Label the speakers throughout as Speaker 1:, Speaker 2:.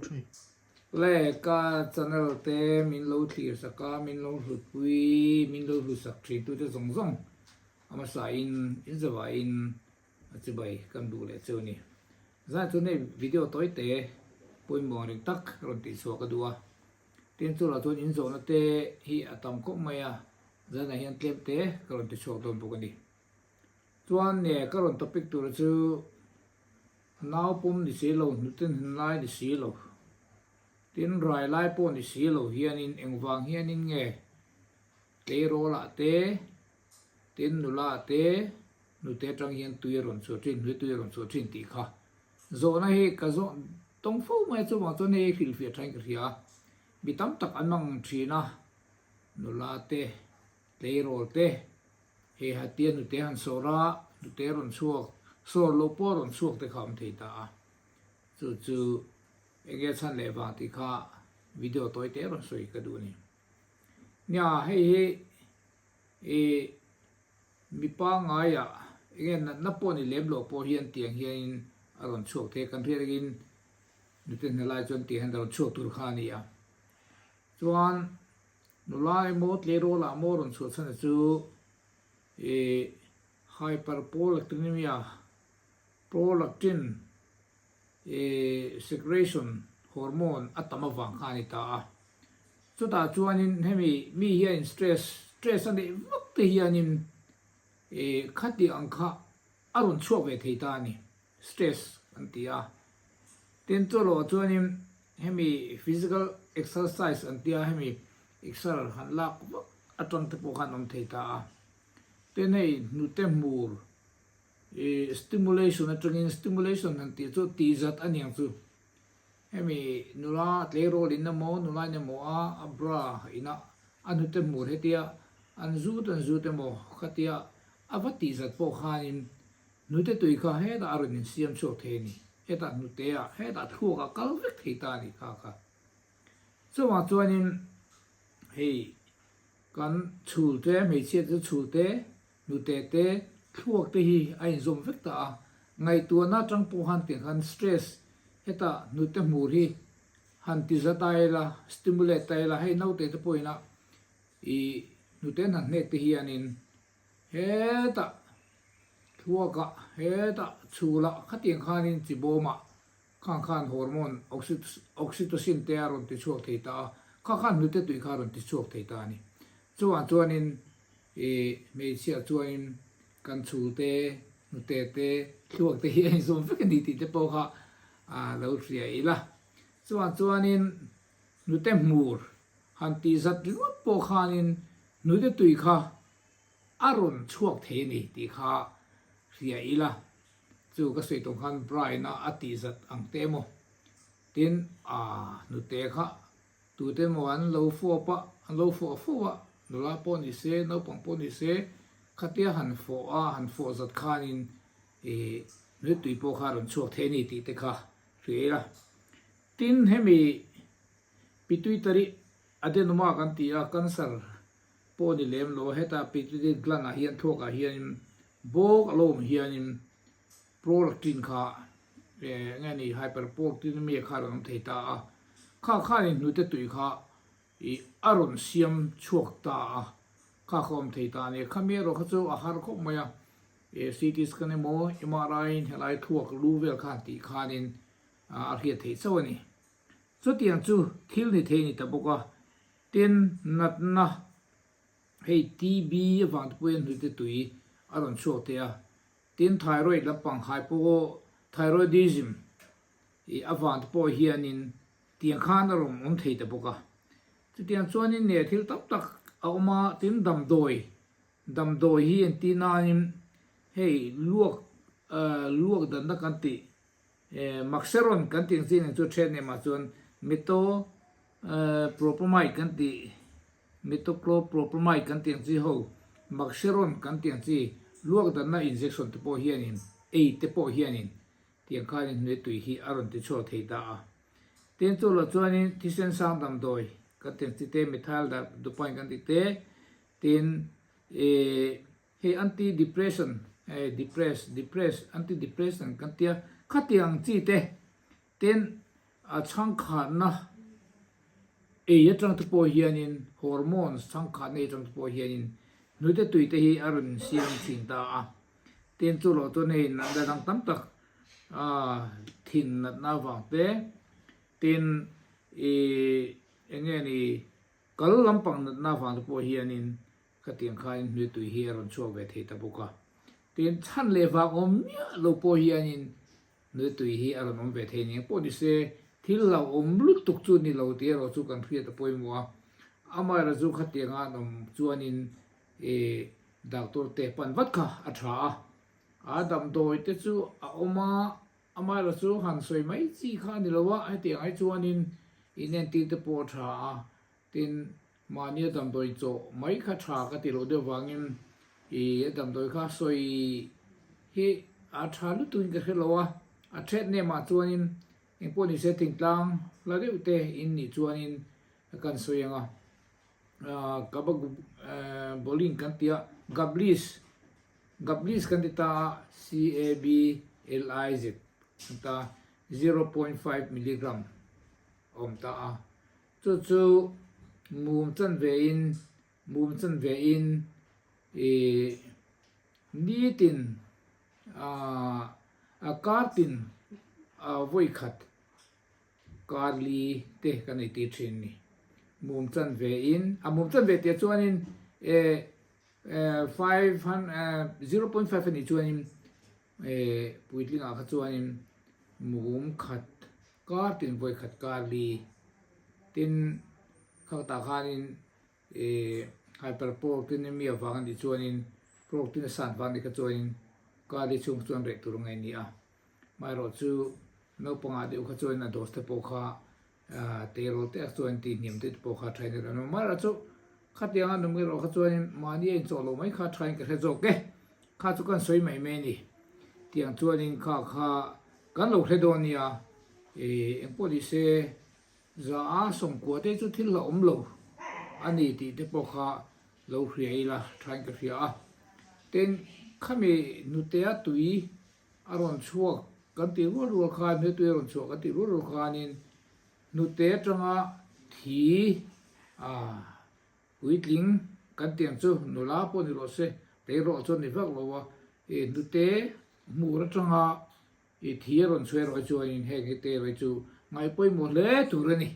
Speaker 1: Thin.
Speaker 2: Le ka channel te min lo thlir sak a, min lo hlutpui, min lo hlusak thin tute zawng zawng a hmasa in in zavaiin a chibai kan duh leh cheu a ni. Zan chuan hei video tawi te pawimawh ang reng tak rawn tih chhuah ka duh a, tin chutah chuan in zawhna te hi a tam khawp mai a, zanah hian tlem te ka rawn ti chhuak dawn bawk a ni. Chuan nge ka rawn topic tur chu Nau pawm ni si lo, hnute hnen lai ni si lo, tin rai lai pawh ni si lo hianin engvang hianin nge tleirawlah te, tin nula te, hnute atang hian tui a rawn chhuah thin, hnute tui a rawn chhuah thin tih kha zawhna hi ka zawh tawng fo mai a, chuvang chuan hei hrilhfiah thain ka hria a, mi tam tak an mang thin a, nula te, tleirawl te. Hei hatia hnute han sawr a, hnute rawn chhuak, sawr loh pawh rawn chhuak te kha a awm thei ta a. Chu chu eng nge chhan leh vang tih kha video tawi te rawn sawi ka duh a ni. Nia, hei hi i mi pangaiah eng nge natna pawh ni lem loh pawh hian tiang hianin a rawn chhuak thei a, kan hriat angin hnute hna lai chuan tiang hian a rawn chhuak tur kha a ni a. Chuan Nula emaw tleirawlah maw rawn chhuah chhan chu ih hyperprolactinemia, prolactin ih secretion hormone a tam avang kha a ni ta a. Chutah chuanin hemi mi hianin stress, stress a neih vak te hianin ih khati ang kha a rawn chhuak ve thei ta a ni. Stress kan ti a. Tin chawlawh chuanin hemi physical exercise an tia hemi exer han lak vak atang te pawh khan awm thei ta a. Tin hei hnute hmur ih stimulation atangin stimulation han tih chu tih zat a niang chu. Hemi nula tleirawl in emaw nula in emaw a a bra ina a hnute hmur hetia an zut an zut emaw khatia a va tih zat pawh khanin Hnute tui kha hetah a rawn insiam chhuak thei a ni. Hetah hnuteah, hetah thluakah kal vek thei ta a nih kha kha. Chuvang chuanin hei kan chhul te, hmeichhia te chu chhul te, hnute te, thluak te hi a inzawm vek ta a. Ngaihtuahna atang pawh khan tiang khan stress hetah hnute hmur hi han ti za ta ila, stimulate ta ila, hei naute te pawhin a i hnute an han hnek te hianin Hetah thluakah, hetah chhulah khatiang khanin chi bawmah khang khan hormone oxytocin te a rawn ti chhuak thei ta a, kha khan hnute tui kha a rawn ti chhuak thei ta a ni. Chuvang chuanin ih hmeichhia chuanin kan chhul te, hnute te, thluak te hi a inzawm vek a ni tih te pawh kha a lo hria ila. Chuvang chuanin hnute hmur han tih zat ringawt pawh khanin hnute tui kha a rawn chhuak thei a ni tih kha hria ila, chu ka sawi tawng khan Brian-a a tih zat ang te emaw tin a hnute kha tute emaw an lo fawp a, an lo fawh fo a, nula pawh ni se, naupang pawh ni se, khatia han fawh a, han fawh zat khanin ih hnute tui pawh kha a rawn chhuak thei a ni tih te kha hria ila. Tin hemi pituitary adenoma kan ti a, cancer pawh ni lem lo, heta pituitary gland ah hian thluak ah hianin bawk a lo awm hianin prolactin kha eh nge ni hyperprolactinemia kha a rawn awm thei ta a, kha khanin hnute tui kha ih a rawn siam chhuak ta a, kha kha awm thei ta a ni. Khami erawh kha chu a har khawp mai a, eh CT scan emaw MRI in helai thluak lu vel khan tih khanin a hriat theih chauh a ni. Chutiang chu thil ni thei a ni ta bawk a, tin natna hei TB avang te pawhin hnute tui a rawn chhuak thei a, tin thyroid lampang hypothyroidism ih avang te pawh hianin tiang khan a rawn awm thei ta bawk a. Chutiang chuanin nge thil tam tak a awm a, tin damdawi, damdawi hi entir nanin hei luak luak danna kan tih Maxeron kan tih ang chi nen chu then em ah chuan Metoclopramide kan tih Metoclopramide kan tih ang chi ho Maxeron kan tih ang chi luak danna injection te pawh hianin ei te pawh hianin tiang khanin hnuai tui hi a rawn ti chhuak thei ta a. Tin chu lo chuanin thisen sang damdawi kan tih ang chi te methyl dopamine kan tih te tin ih Hei anti depression hei depress depress anti depression kan tia khatiang chi te ten. A chhangkhatna ei atang te pawh hianin hormones chhangkhatna ei atang te pawh hianin hnute tui te hi a rawn siam thin ta a. Tin chu loh chuan hei natna dang tam tak thin natna avang te, tin ih eng nge ni kal lampang natna avang te pawh hianin khatiang khanin hnute tui hi a rawn chhuak ve thei ta bawk a. Tin chhan leh vang awm miah lo pawh hianin Nui tui hi a rawn awm ve thei ning pawh ni se, thil hlauhawm lutuk chu ni lo tih erawh chu kan hriat a pawimawh a. Amaherawh chu khatianga an awm chuanin ih doctor te pan vat kha a tha a. A damdawi te chu a awm a, amaherawh chu han sawi mai chi kha a ni lo a, hetiang ai chuanin inentir te pawh a tha a, tin Mahnia damdawi chawh mai kha tha ka ti loh deuh vangin i a damdawi kha sawi hi a tha lutukin ka hre lo a, a that nemah chuanin engpawh ni se thingtlang hla deuh te in nih chuanin kan sawi ang a, Kababolin kan ti a, Gablis, Gablis kan ti ta a, C-A-B-L-I-Z kan ta a, 0.5 milligram a awm ta a. Chu chu mum chan ve in mum chan ve in ih nitin ah a kar tin ah vawi khat kar li te kan ei tir thin a ni. Mum chan ve in a mum chan ve tih ah chuanin eh 0.5 a nih chuanin eh puitlingah kha chuanin mum khat Kar tin vawi khat kar li tin khatah khanin ih hyperprolactinemia vang a nih chuanin prolactin a san vang a nih kha chuanin kar li chhung chuan reh tur a ngaih a ni a. Amaherawh chu naupangah deuh kha chuan a dose te pawh kha terawl te ah chuan tihhniam deuh te pawh kha thain a rawn awm. Amaherawh chu khatianga nung erawh kha chuanin mahni a inchawh loh mai kha thain ka hre zawk e. Kha chu kan sawi mai mai a ni. Tiang chuanin kha kha kan lo hre dawn nia, ih engpawh ni se za a sawmkua te chu thil la awm lo a ni tih te pawh kha lo hria ila thain ka hria a. Tin, khami hnutea tui a rawn chhuak kan tih rual rual khan, hnute tui a rawn chhuah kan tih rual rual khanin hnute atanga thi ah Puitling kan tiang chu nula pawh ni rawh se, tleirawl chuan ni vak lo a, i hnute hmur atanga i thi a rawn chhuai erawh chuanin heng hi te erawh chu ngaih pawimawh hle tur a ni.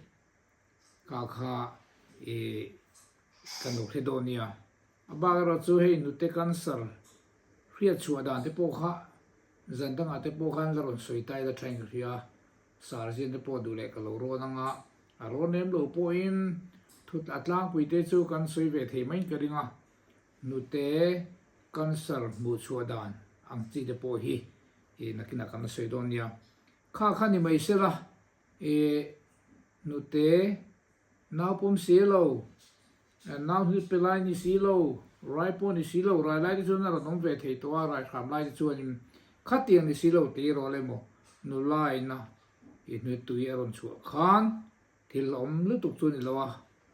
Speaker 2: Kha kha i kan lo hre dawn nia. A bak erawh chu hei hnute cancer hriat chhuah dan te pawh kha zan dangah te pawh khan la rawn sawi ta ila thain ka hria a. Sergeant te pawh duh leh ka lo rawn ang a, a rawn em lo pawhin thut a tlangpui te chu kan sawi ve thei maiin ka ring a, hnute cancer hmuh chhuah dan ang chi te pawh hi ih nakinah kan la sawi dawn nia. Kha kha ni mai sela ih hnute nau pawm si lo Nau hnut pe lai ni si lo, rai pawh ni si lo, rai lai te chuan a rawn awm ve thei tawh a, rai hram lai te chuanin khatiang ni si lo tih erawh emaw nulaina i hnut tui a rawn chhuah khan thil awm lutuk chu a ni lo a,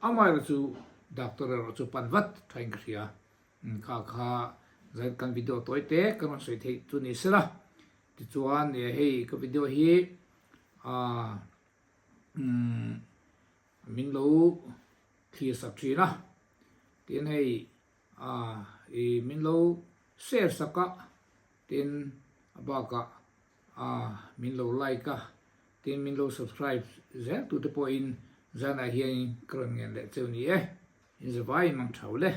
Speaker 2: amaherawh chu doctor erawh chu pan vat thain ka hria. Kha kha zan kan video tawi te kan rawn sawi theih chu ni sela, tichuan hei ka video hi aaa umm Min lo thlir sak thin a, tin hei ah i min lo share sak a, tin a bakah ah min lo like a, tin min lo subscribe zel tute pawhin zanah hianin ka rawn ngen leh cheu ni e, in zavaiin mang thau le.